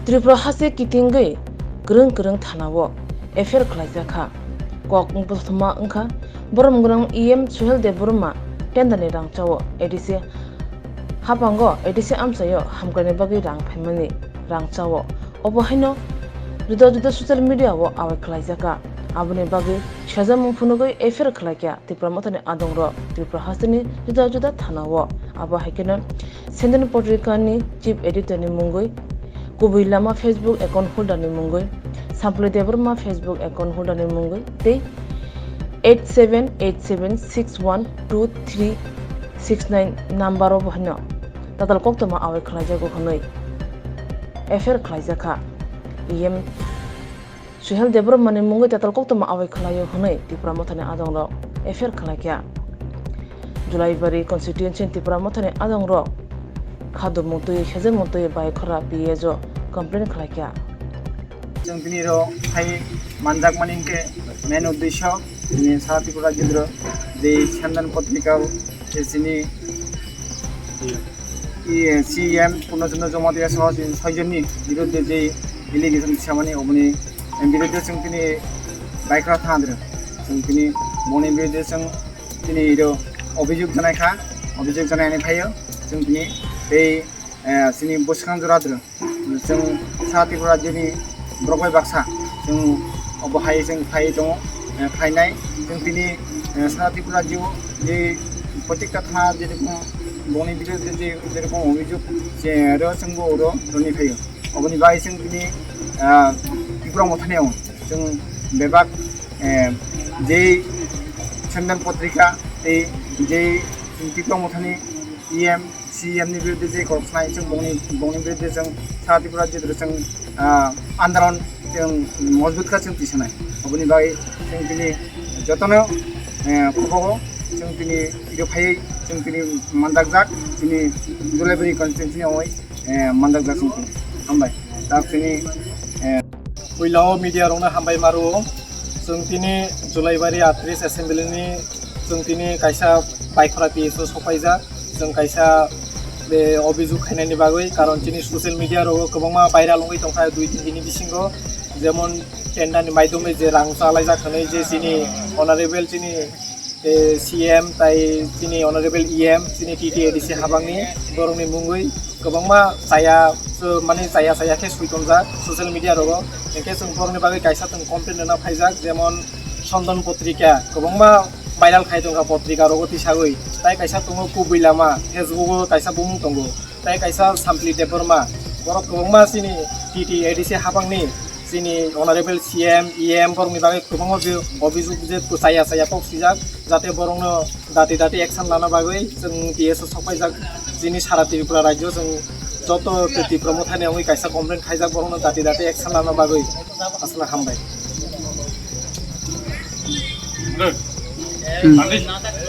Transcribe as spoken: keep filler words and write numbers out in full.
Tripura haste kitingwi kwrwng kwrwng thanao F I R khlaijak kha. Kok wngthoma wngkha, borom gwnang E M Suhel Debbarma tenderni rang chao A D C hapango A D C amchaio hamkraini bagwi rang phaimani rang chao. Obo haino juda juda social media o awai khlaijakha. Aboni bagwi sajamung phunugwi F I R khlaikha Tipra Mothani adongrok Tripura hasteni juda juda thanao. Abo hai kheno Sendon Potrikani chief editor ni mungwi, Kubui Lama Facebook account holder ni mungwi, Sampli Debbarma Facebook account holder ni mungwi tei eight seven eight seven six one two three six nine number o bo haino tatal koktoma awai khlaijago hwnwi F I R khlaijakha. E M Suhel Debbarmani mungwi tatal koktoma awai khlaio hwnwi Tipra Mothani adongrok F I R khlaikha. Julaibari constituency Tipra Mothani adongrok khadumung twi, hejakmung twi bai khora P S o complain khlaikha. Chwng tini ro phai manjakmani hinkhe main uddesho tini South Tripura Rajyodro je Sendon Potrika je chini E, C M Purno Chandra Jamatia saho chini soijonni biruddhe je allegation samani oboni biruddhe chwng tini baikra thandro. Chwng tini boni biruddhe chwng tini iro obhijog janai kha, obhijog janai ani phaio chwng tini tei, eh, chini bwskang jora dro. Chwng South Tripura Rajyoni borok bai baksa chwng obo hai chwng phai tongo, eh, phainai chwng tini, eh, South Tripura Rajyo je protekta thana jerokom boni biruddhe je jerokom obhijog je ro chwngbo oro roni phaio. Oboni bagwi chwng tini, ah, Tipra Mothani o chwng bebak, eh, jei Sendon Potrika tei jei Tipra Mothani E M, C M ni biruddhe je kok sanai chwng bongni, bongni biruddhe chwng South Tripura Rajyodro chwng, ah, andolon chwng mojbut kha chwng tisanai. Oboni bagwi chwng tini jotono, eh, kobogo chwng tini iro phaiwi chwng tini manjakjak tini Julaibari constituency ni ongoi, eh, manjakjak chwng tini. Hambai. Tak tini, eh, Puilao media rokno hambai maru. Chwng tini Julaibari atris assembly ni chwng tini kaisa baikhora P S o sokpaijak. Chwng kaisa, eh, obhijog khainani bagwi, karon chini social media rogo kwbangma viral wngwi tongkha dui tin dini bisingo, jemon tender ni maidhome je rang chalaijak hwnwi je chini honorable chini eh, C M tai chini honorable E M, chini T T A D C habangni borokni mungwi kwbangma chaya, so, mani chaya chaya khe sui tongjak social media rogo. Hinkhe chwng borokni bagwi kaisa chwng complaint rwna phaijak, jemon Sendon Potrika kwbangma viral khai tongkha potrika rogo tisagwi. Tai kaisa tongo Kubui Lama, Facebook o kaisa bumung tongo. Tai kaisa Sampli Debbarma, borok kwbangma chini T T A D C habangni chini honorable C M, E M borokni bagwi kwbangma bi-, obhijog je chaya chaya kok swijak, jate borokno dati dati action lana bagwi chwng T S o sokpaijak. Chini sara Tripura rajyo chwng joto Tipra Mothani wngwi kaisa complaint khaijak, borokno dati dati action lana bagwi. Aswkno hambai. Hmm.